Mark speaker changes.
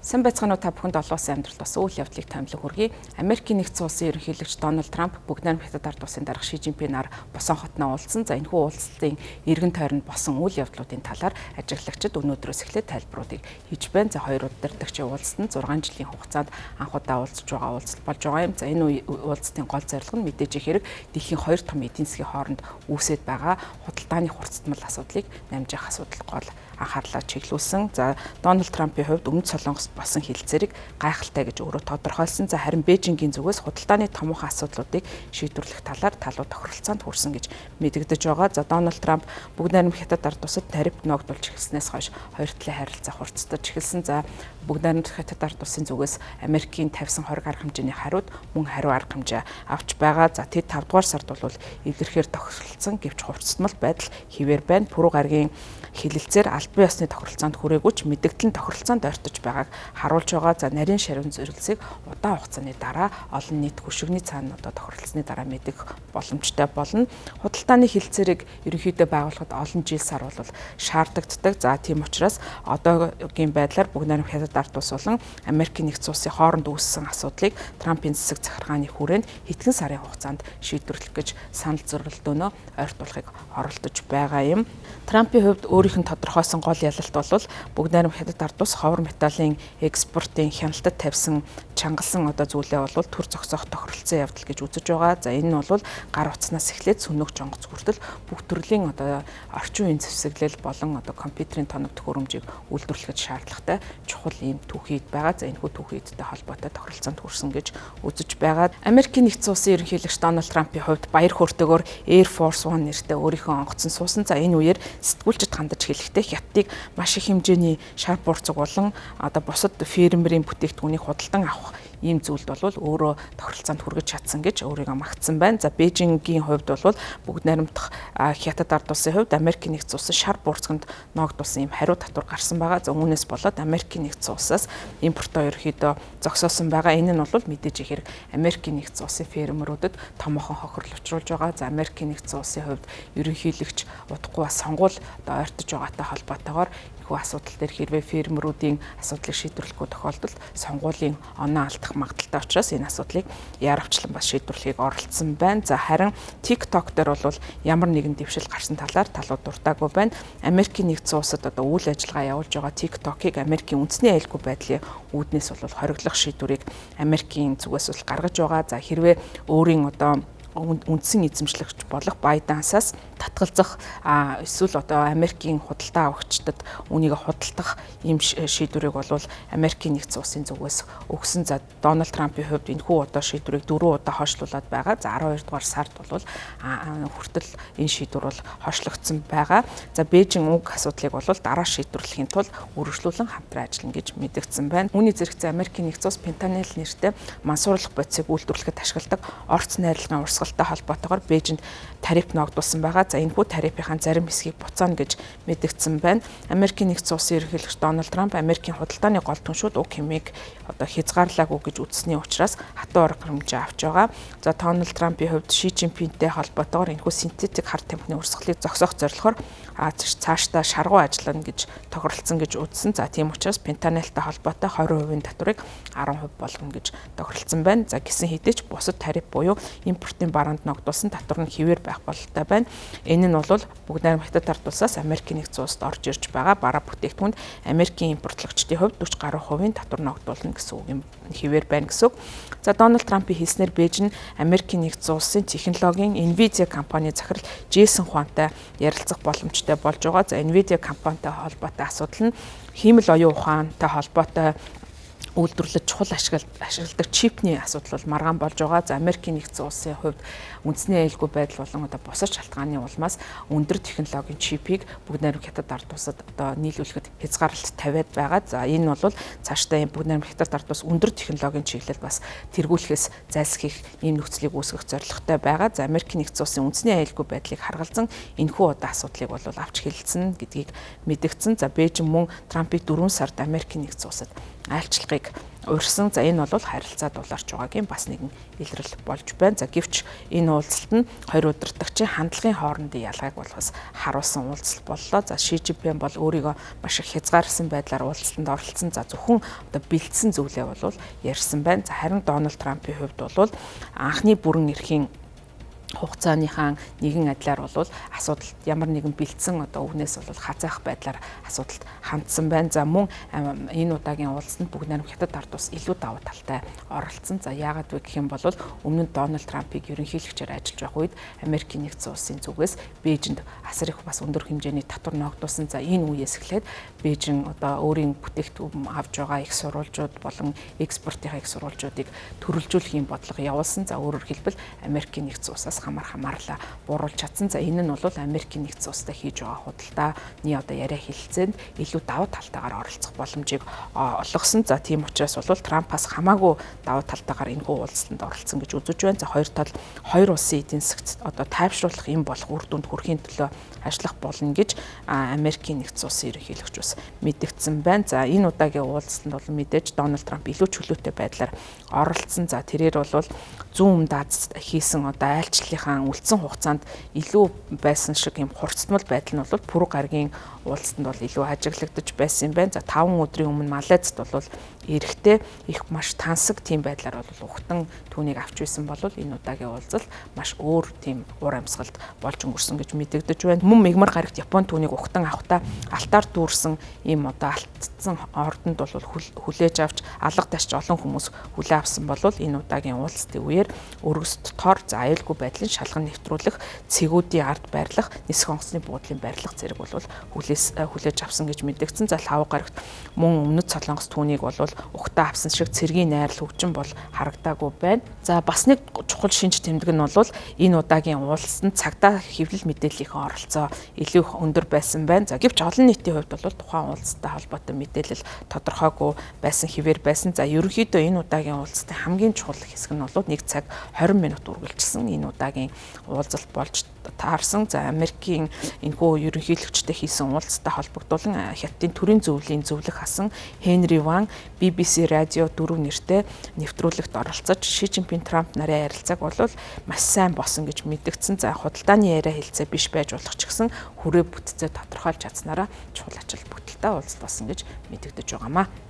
Speaker 1: Сайн байцгаана уу, та бүхэнд олон улсын амьдрал болсон үйл явдлыг томилон хүргэе. Америкийн нэгдсэн улсын ерөнхийлөгч Дональд Трамп бүгд найрамд Хятад ард улсын дарга Ши Жинпинаар Босон хотноо уулзсан. За, энэхүү уулзалтын эргэн тойронд болсон үйл явдлуудын талаар ажиглагчид өнөөдрөөс эхлээд тайлбаруудыг хийж байна. За, хоёр удирдагчийн уулзалт нь 6 жилийн хугацаанд анх удаа уулзж байгаа уулзалт болж байгаа юм. За, энэ уулзалтын гол зорилго нь мэдээж хэрэг дэлхийн хоёр том эдийн засгийн хооронд үүсээд байгаа худалдааны хурцтмал асуудлыг намжаах асуудал гол анхаарлаа чиглүүлсэн. За, Дональд Трампын хувьд Өмнөд Солонгост болсон хэлцээрийг гайхалтай гэж өөрөө тодорхойлсон. За, харин Бээжингийн зүгээс худалдааны томоохон асуудлуудыг шийдвэрлэх талаар талууд тохиролцоонд хүрсэн гэж мэдэгдэж байгаа. За, Дональд Трамп бүгд найрамд Хятад ард улсад тариф ногдуулж эхэлснээс хойш хоёр талын харилцаа хурцтаж эхэлсэн. За, бүгд найрамд Хятад ард улсын зүгээс Америкийн тавьсан хориг арга хэмжээний хариуд мөн хариу арга хэмжээ авч байгаа. За, тэд 5 дугаар сард бол эвлэрхээр тохиролцсон, гэвч хурцтмал байдал хэвээр байна. Пүрэв гарагийн хэлэлцээр албан ёсны тохиролцоонд хүрээгүй ч мэдэгдэл нь тохиролцоонд ойртож байгааг харуулж байгаа. За, нарийн шариун зэрэлцгийг удаан хугацааны дараа олон нийт хөшигний цаана одоо тохиролцсны дараа мэдэх боломжтой болно. Худалдааны хэлцээрийг ерөнхийдөө байгуулахад олон жил сар бол шаардагддаг. За, тийм учраас одоогийн байдлаар бүгд найрамд Хятад ард улс болон Америкийн нэгдсэн улсын хооронд үүссэн асуудлыг Трампын засаг захиргааны хүрээнд хэдхэн сарын хугацаанд шийдвэрлэх гэж санал зөрөлдөөнөө ойртуулахыг оролдож байгаа юм. Трампын хувьд өөрийнх нь тодорхойлсон гол ялалт бол бүгд найрамд Хятад ард улс ховор металлын экспортын хяналтад тавьсан чангалсан одоо зүйлээ бол төр зогсоох тохиролцсон явдал гэж үзэж байгаа. За, энэ нь бол гар утаснаас эхлээд сөнөөх жонгоц хүртэл бүх төрлийн одоо орчин үеийн зэвсэглэл болон одоо компьютерийн тоног төхөөрөмжийг үйлдвэрлэхэд шаардлагатай чухал ийм түүхийд байгаа. За, энэхүү түүхийдтэй холбоотой тохиролцоонд хүрсэн гэж үзэж байгаа. Америкийн нэгдсэн улсын ерөнхийлөгч Дональд Трампын хувьд баяр хөөртэйгээр Air Force One нэртэй өөрийнхөө онгоцон суусан. За, энэ үеэр сэтгүүлчид хандаж хэлэхдээ Хятадыг маш их хэмжээний шар буурцаг болон одоо бусад фермерийн бүтээгдэхүүнийг худалдан авах ийм зүйлд бол өөрөө тохиролцоонд хүргэж чадсан гэж өөрийгөө магтсан байна. За, Бээжингийн хувьд бол бүгд найрамдах Хятад ард улсын хувьд Америкийн нэгдсэн улсын шар буурцганд ноогдуулсан ийм хариу татвар гарсан байгаа. За, үүнээс болоод Америкийн нэгдсэн улсаас импортоо ерөөхдөө зогсоосон байгаа. Энэ нь бол мэдээж хэрэг Америкийн нэгдсэн улсын фермерүүдэд томоохон хохирол учруулж байгаа. За, Америкийн нэгдсэн улсын хувьд ерөнхийлөгч удахгүй бас сонгуул одоо ойртож байгаатай холбоотойгоор энэхүү асуудал дээр хэрвээ фермерүүдийн асуудлыг шийдвэрлэхгүй тохиолдолд сонгуулийн оноо алдах магадлалтай учраас энэ асуудлыг яаравчлан бас шийдвэрлэхийг оролдсон байна. За, харин TikTok дээр бол ямар нэгэн дэвшил гарсан талаар талууд дуртаагүй байна. Америкийн нэгдсэн улсад одоо үйл ажиллагаа явуулж байгаа TikTok-ыг Америкийн үндэсний аюулгүй байдлын үүднээс бол хориглох шийдвэрийг Америкийн зүгээс бол гаргаж байгаа. За, хэрвээ өөрийн одоо үндсэн эзэмшлэгч болох ByteDance-аас татгалзах эсвэл одоо Америкийн худалдаа авагчдад үүнийг худалдах ийм шийдвэрийг бол Америкийн нэгдсэн улсын зүгээс өгсөн. За, Дональд Трампын хувьд энэхүү одоо шийдвэрийг 4 удаа хойшлуулад байгаа. За, 12 дугаар сард бол хүртэл энэ шийдвэр бол хойшлогдсон байгаа. За, Бээжин уг асуудлыг бол дараа шийдвэрлэхийн тулд үргэлжлүүлэн хамтран ажиллана гэж мэдэгдсэн байна. Үүний зэрэгцээ Америкийн нэгдсэн улс Пентанил нэртэй мансуурлах бодисыг үйлдвэрлэхэд ашигладаг орц найрлагын урсгалтай холбоотойгоор Бээжинд тариф ногдуулсан байгаа. За, энэхүү тарифынхаа зарим хэсгийг буцаана гэж мэдэгдсэн байна. Америкийн нэгдсэн улсын ерөнхийлөгч Дональд Трамп Америкийн худалдааны гол түншүүд уг хэмээг одоо хязгаарлаагүй гэж үзсэний учраас хатуу арга хэмжээ авч байгаа. За, Дональд Трампын хувьд Ши Жинпинтэй холбоотойгоор энэхүү синтетик хар тамхины урсгалыг зогсоох зорилгоор цаашдаа шаргуу ажиллана гэж тохиролцсон гэж үзсэн. За, тийм учраас Пентанилтай холбоотой 20% татварыг 10% болгоно гэж тохиролцсон байна. За, гисэн хэдий ч бусад тариф буюу импортын бараанд ногдуулсан татвар нь хэвээр байх бололтой байна. Энэ нь бол бүгд найрамд Хятад ард улсаас Америкийн нэгдсэн улсад орж ирж байгаа бараа бүтээгдэхүүнд Америкийн импортлогчдын хувьд 40 гаруй хувийн татвар ногдуулна гэсэн үг юм хэвээр байна гэсэн үг. За, Дональд Трампын хэлснээр Бээжин Америкийн нэгдсэн улсын технологийн Nvidia компани захирал Джейсон Хуантай ярилцах боломжтой болж байгаа. За, Nvidia компанитай холбоотой асуудал нь хиймэл оюун ухаантай холбоотой үйлдвэрлэж чухал ашигладаг чипний асуудал бол маргаан болж байгаа. За, Америкийн нэгдсэн улсын хувьд үндэсний аюулгүй байдал болон одоо бусад шалтгааны улмаас өндөр технологийн чипийг бүгд найрамд Хятад ард улсад одоо нийлүүлэхэд хязгаарлалт тавиад байгаа. За, энэ бол цаашдаа бүгд найрамд Хятад ард улс өндөр технологийн чиглэл бас тэргүүлэхээс зайлсхийх ийм нөхцөлийг үүсгэх зорилготой байгаа. За, Америкийн нэгдсэн улсын үндэсний аюулгүй байдлыг харгалзан энэхүү одоо асуудлыг бол авч хэлэлцэн гэдгийг мэдэгдсэн. За, Бээжин мөн Трампыг 4 сард Америкийн нэгдсэн улсад айлчлагыг урьсан. За энэ бол харилцаа дулаарч байгаагийн бас нэгэн илрэл болж байна. За гэвч энэ уулзалт нь хоёр удирдагчийн хандлагын хоорондын ялгааг бол бас харуулсан уулзалт боллоо. За Ши Цзиньпин бол өөрийгөө маш их хязгаарласан байдлаар уулзалтанд оролцсон. За зөвхөн одоо бэлдсэн зүйлээ бол ярьсан байна. За харин Дональд Трампын хувьд бол анхны бүрэн эрхийн хугацааныхаа нэгэн адилаар бол асуудал ямар нэгэн бэлдсэн одоо өвнөөс бол хазаах байдлаар асуудалд хандсан байна. За мөн энэ удаагийн уулзалтанд бүгд найрамд Хятад ард улс илүү давуу талтай оролцсон. За яагаад вэ гэх юм бол өмнө нь Дональд Трампыг ерөнхийлөгчөөр ажиллаж байх үед Америкийн нэгдсэн улсын зүгээс Бээжинд асар их бас өндөр хэмжээний татвар ногдуулсан. За энэ үеэс эхлээд Бээжин одоо өөрийн бүтээгдэхүүн авж байгаа их сурвалжууд болон экспортынхаа их сурвалжуудыг төрөлжүүлэх юм бодлого явуулсан. За өөрөөр хэлбэл Америкийн нэгдсэн улсаас хамаарлаа бууруулж чадсан. За энэ нь бол Америкийн нэгдсэн улстай хийж байгаа худалдааны одоо яриа хэлэлцээнд илүү давуу талтайгаар оролцох боломжийг олгосон. За тийм учраас бол Трампаас хамаагүй давуу талтайгаар энэхүү уулзалтанд оролцсон гэж үзэж байна. За хоёр тал хоёр улсын эдийн засагт одоо тайвшруулах юм болох үр дүнд хүрэхийн төлөө ажиллах болно гэж Америкийн нэгдсэн улсын ерөнхийлөгч бас мэдэгдсэн байна. За энэ удаагийн уулзалтанд бол мэдээж Дональд Трамп илүү чөлөөтэй байдлаар оролцсон. За тэрээр бол зүүн өмнөд Азид хийсэн одоо айлчлалынхаа үлдсэн хугацаанд илүү байсан шиг юм хурцтмал байдал нь бол пүрэв гарагийн уулзалтанд бол илүү ажиглагдаж байсан юм байна. За 5 өдрийн өмнө Малайзад бол эрэхтэй их маш тансаг тийм байдлаар бол ухтан түүнийг авч байсан бол энэ удаагийн уулзалт маш өөр тийм уур амьсгалд болж өнгөрсөн гэж мэдэгдэж байна. Мөн мягмар гарагт Япон түүнийг ухтан авахдаа алтаар дүүрсэн ийм одоо алтцсан ордонд бол хүлээж авч алга дашч олон хүмүүс хүлээ авсан бол энэ удаагийн уулзалтын үеэр өргөст тор за аюулгүй байдлын шалган нэвтрүүлэх цэгүүдийн ард байрлах нисэх онгоцны буудлын байрлах зэрэг бол хүлээж авсан гэж мэдэгдсэн. За лав гарагт мөн өмнөд Солонгос түүнийг бол ухтаа авсан шиг цэргийн найрал хөгжин бол харагдаагүй байна. За бас нэг чухал шинж тэмдэг нь бол энэ удаагийн уулзалтанд цагдаа хэвлэл мэдээллийнхээ оролцоо илүү их өндөр байсан байна. За гэвч олон нийтийн хувьд бол тухайн уулзалттай холбоотой мэдээлэл тодорхойгүй байсан хэвээр байсан. За ерөнхийдөө энэ удаагийн уулзалтын хамгийн чухал хэсэг нь бол 1 цаг 20 минут үргэлжилсэн энэ удаагийн уулзалт болж таарсан. За Америкийн энэхүү ерөнхийлөгчтэй хийсэн уулзалттай холбогдуулан Хятадын төрийн зөвлөлийн зөвлөх хасан Хенри Ван BBC радио 4 нэртэй нэвтрүүлэгт оролцож Ши Цзиньпин Трамп нарын ярилцааг бол маш сайн болсон гэж мэдэгдсэн. За худалдааны яриа хэлцээ биш байж болох ч гэсэн хүрээ бүтцээ тодорхойлж чадсанараа чухал ач холбогдолтой уулзалт болсон гэж мэдэгдэж байгаамаа.